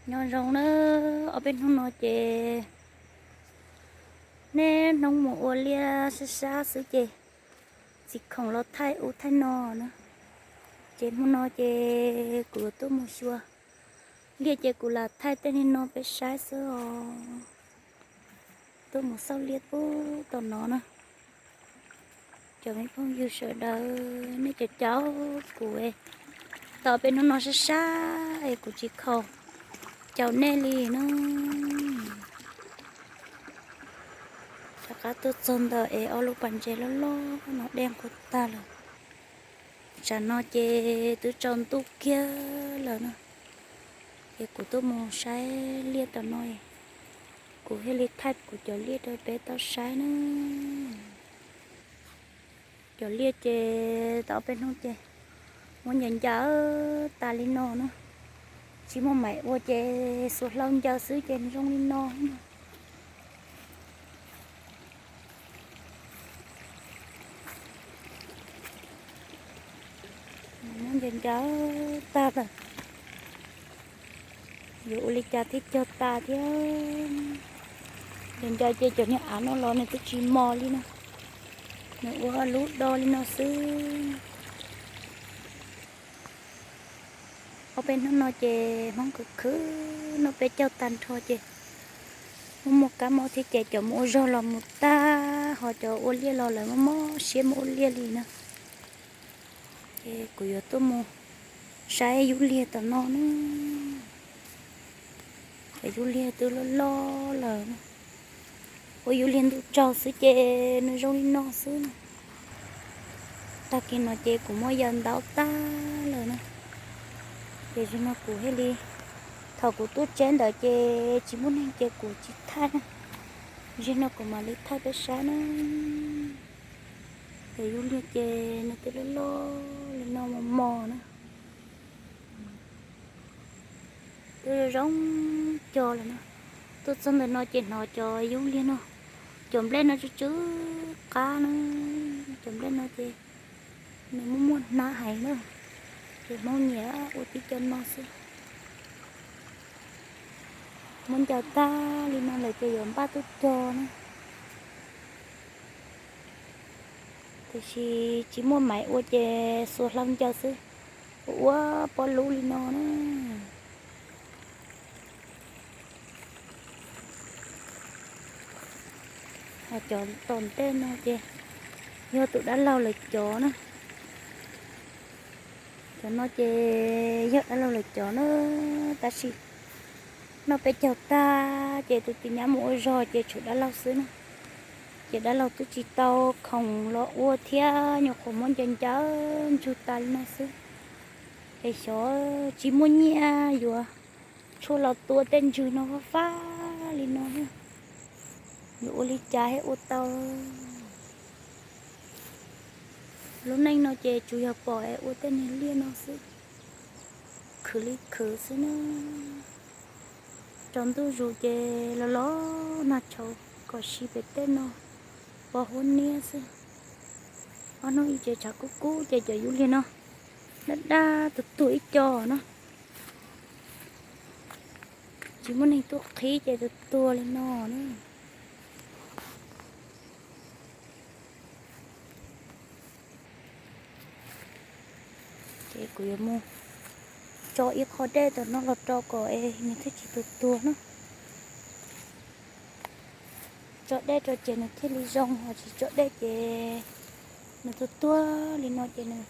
Nyob zoo na, ob peb hnub no ces niaj hnub mus ua liaj sab sab xwb ces txiv khoom los thaij ub thaij no na. Ces hnub no ces kuv tuaj mus xyuas liaj ces kuv lam thaij tej niag no peb saib xwb os. Tuaj mus xauj liaj pub tom no na. Cov me phooj ywg sawv daws nej caum caum kuv, tau peb hnub no sab sab es kuv tsis khoom caum nej li na. Rov qab tuaj txog ntawm es ob lub pas ntses loj loj no dej nqug tag lawm. Tsam no ces twb tsaus ntuj kiag lawm na. Ces kuv tuaj mus saib liaj tom no, kuv thiaj li thaij kuv cov liaj rau peb tau saib na. Cov liaj ces tau ob peb hnub ces muab ncaws ncaws tas li no na. Tsis muaj maim ua ces xuas hlau ncaws xwb ces zoo li no. Muab ncaws ncaws tag lawm. Yuav ua li cas thiaj cog tas thiab. Ncaws ncaws ces cov niag av no los nws twb tsis mos li no. Nws ua lub do li no xwb. Ob peb hnub no ces Hmoob khwv khwv noj peb caug tag nrho ces muaj muaj kab mob thiab ces cov mus ua zog los mus tag, ho cov ua liaj los lawv mob mob siab mus ua liaj li na. Ces kuv yuav tuaj mus saib yub liag tom no na. Cov yub liag twb loj loj lawm. Ua yub liag ntuj tsaug xwb ces nws zoo li no xwb. Tag kis no ces kuv muab yaws ntaub tag lawm na. Ces zaum no kuv thiaj li, thaum kuv tuaj tsev ntawd ces tsis muaj neeg ces kuv tsis thaij na. Zaum no kuv mam li thaij peb saib na. Cov yub liag ces nws twb loj loj li no mos mos na. Twb zoo zoo cog lawm na. Tuaj txog ntawm no ces hnov cov yub liag no, cov nplej no tsw tsw qab na. Cov nplej no ces nws muaj muaj hnab heev na. Ces Hmoob nyiam ua tib co no xwb. Muab ncaws tag li no lawm ces yuav npaj tuaj cog na. Tiam sis tsis muaj maim ua ces xuas hlau ncaws xwb, ua ua pob lub li no na. Ho cov tom ntej no ces yog tus dab laug lawv cov na. Cov no ces yog dab laug lawv cov na, tab sis noj peb caug tag ces tus tij nyab mus ua zog ces tshuav dab laug xwb na. Ces dab laug twb tsis tau khoom los ua thiab, nyuam qhuav muab ncaws ncaws ntsug tas li no xwb. Es xyov tsis muaj nyiaj yuav tshuaj los tua tej ntsug no fab fab li no, yuav ua li cas thiaj ua tau. Lub neej no ces tsuas yog pom es ua tej niag liaj no xwb, khwv li khwv xwb na. Tsaus ntuj zus ces los los nag tshauv kom si pem tej no, pos huab niab xwb. Ob hnub ib tsev tshav kub kub ces cov yub liag no daj daj tuag tuag ib co na. Tsis muaj neeg tuaj qhib ces tuag tuag li no na. Ces kuv yuav mus tso ib qho dej tom no los rau kom es nws thiaj tsis tuag tuag na. Tso dej rau ces nws thiaj li zoo, ho tsis tso dej ces nws tuag tuag li no ces nws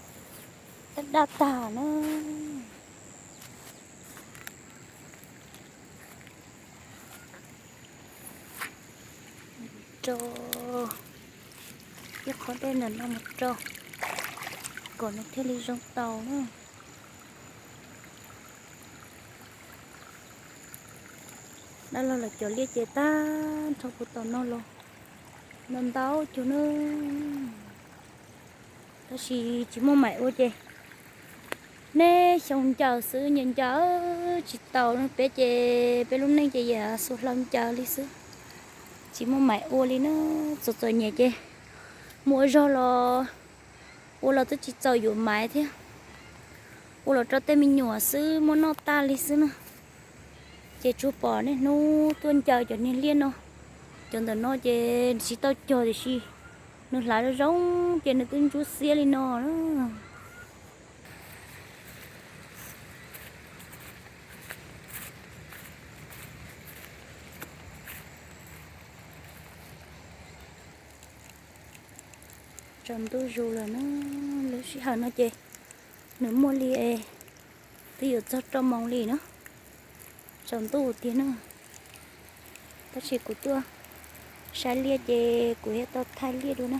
daj daj tag na. Rau ib qho dej ntawm no mus rau kom nws thiaj li zoo tau na. Dab laug lawv cov liaj ces tag nrho puag tom no los ntau ntau cug na. Tab sis tsis muaj maim ua ces niaj xyoo ncaws xwb, ncaws ncaws tsis tau na. Peb ces peb lub neej ces yam xuas hlau ncaws li xwb, tsis muaj maim ua li na. Txom txom nyem ces mus ua zog los ua los twb tsis txaus yuav maiv thiab, ua los rau tej me nyuam xwb muab noj tag li xwb na. Ces tsuas pom niaj hnub tuaj ncaws cov niag liaj no. Cov ntawm no ces tsis tau cog tiam sis nws hlais zoo zoo ces nws twb ntsuab xiab li no na. Tsaus ntuj zus lawm na, lub sij hawm no ces nws muaj li es twb yuav txog rau moos li na. Tsaus ntuj tiag na, tab sis kuv tuaj saib liaj ces kuv yuav tau thaij liaj dua na.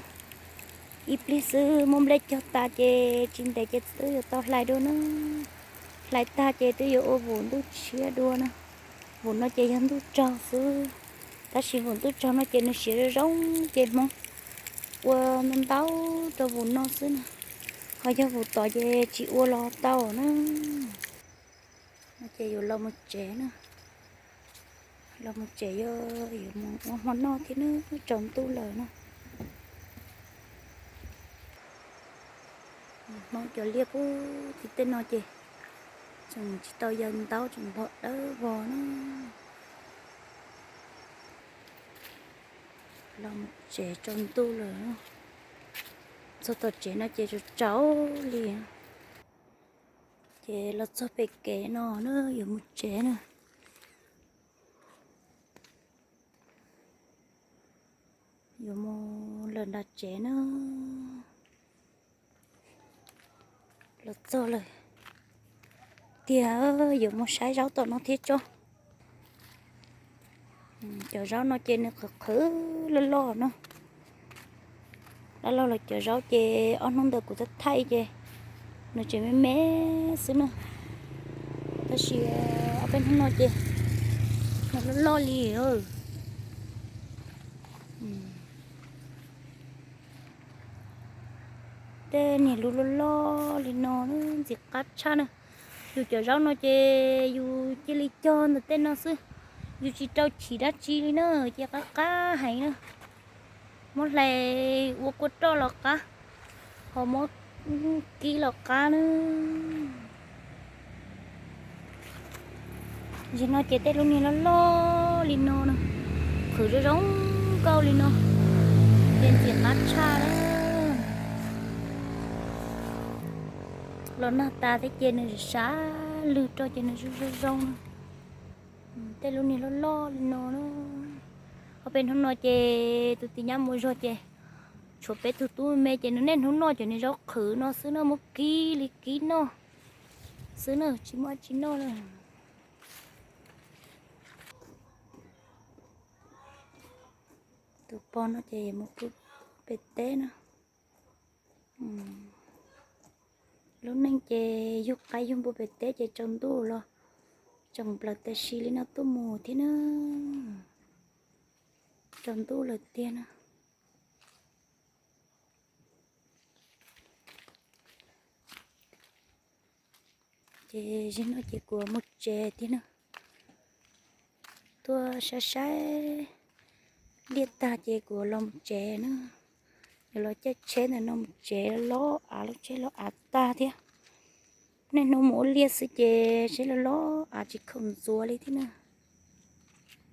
Ib pliag xwb muab nplej cog tas ces tsis ntev ces twb yuav tau hlais dua na. Hlais tag ces twb yuav ua vum ntuj tshiab dua na. Vum no ces yog ntuj tsaug xwb, tab sis vum ntuj tsaug no ces nws siav zoo zoo ces hmoov ua ntau ntau rau vum no xwb na. Ho yog vum tod ces tsis ua los tau na. No ces yuav los mus tsev na, los mus tsev yog yuav mus ua hmo noj thiab na, tsaus ntuj lawm na. Hmoob cov liaj puag tim tej no ces tseem tsis tau yawg ntaub, tseem npog dawb vog na. Los mus tsev tsaus ntuj lawm, txog tom tsev no ces tsaus tsaus li. Ces los txog pem kev no na, yuav mus tsev na. Yuav mus lawm nram tsev na. Los txog lawm tiag, yuav mus saib zaub tom no thiab tso. Cov zaub no ces nws qhwv qhwv loj loj no. Dab laug lawv cov zaub ces ob hnub ntawd kuv thaij thaij ces nws tseem me me xwb na. Tab sis ob peb hnub no ces nws loj loj li. Tej niag lub loj loj li no ntxim qab tshaj na. Yus cov zaub no ces yus cia li cog ntawm tej no xwb, yus tsis rau chim dab tsi li na, ces qab qab heev na. Muab hlais ua kua roj los qab, ho muab kib los qab na. Nim no ces tej lub niag loj loj li no na, qhwv zoo zoo nkauj li no, ces ntxim qab tshaj na. Los nag tas thiab ces nws sab lwg rau ces nws zoo zoo zoo na. Tej lub niag loj loj li no na. Ob peb hnub no ces tus tij nyab mus zog ces tshuav peb tug tub me ces nws niaj hnub noj cov niag zaub qhwv no xwb na, muab kib li kib noj xwb na, tsis muaj dab tsi noj na. Tus pog no ces mus pw pem teb na. Lub neej ces yug qaib yug npua pem teb ces tsaus ntuj los tseem plaws tam sim li no tuaj mus thiab na. Tsaus ntuj lawm tiag na. Ces nim no ces kuv mus tsev tiag na. Tuaj saib saib liaj tag ces kuv los mus tsev na. Yuav los caij tsheb ntawm no mus tsev, los av, lub tsheb los av tag thiab. Niaj hnub mus ua liaj xwb ces tsheb los los av tsis khoom ntxuav li thiab na.